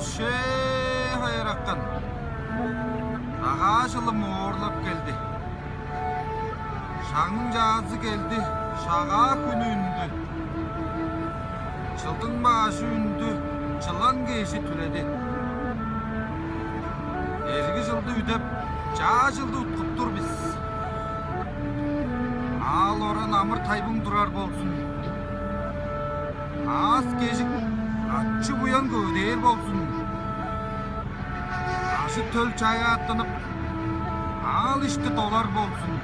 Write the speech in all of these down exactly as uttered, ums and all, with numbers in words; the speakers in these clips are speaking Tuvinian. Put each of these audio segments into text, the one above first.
Шээ, хайыракан, Дагаа чылым оорлап келди. Шагның чаазы келди, Шагаа хүнү үндү. Чылдың башы үндү, чылан кежи түледи. Эрги чылды үдеп, чаа чылды уткуп тур бис. Аал-оран амыр-тайбың турар болзун. Аас-кежик, ачы-буян көвүдээр болзун. Ажы-төл чаяаттынып, аал-ишти долар болзун.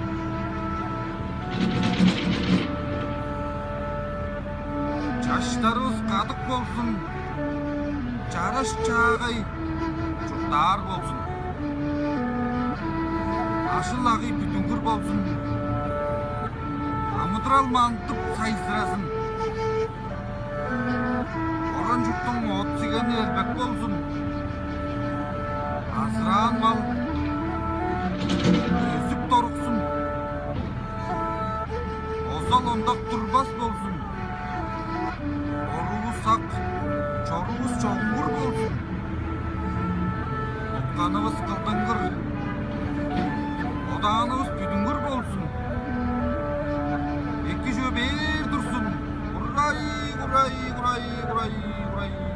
Чаштарывыс кадык болзун, чараш-чаагай чурттаар болзун. Ажыл-агый бүдүнгүр болзун, амыдырал мандып сайзыразын. Оран-чурттуң оът-сигени элбек болзун, азыраан мал өзүп-доруксун, озал-ондак турбас болзун, орувус сак, чорувус чогумгур болзун, утканывыс кылдынгыр, одаанывыс бүдүнгүр болзун. Эки чүве бээр турзун. Курай, курай, курай, курай, курай.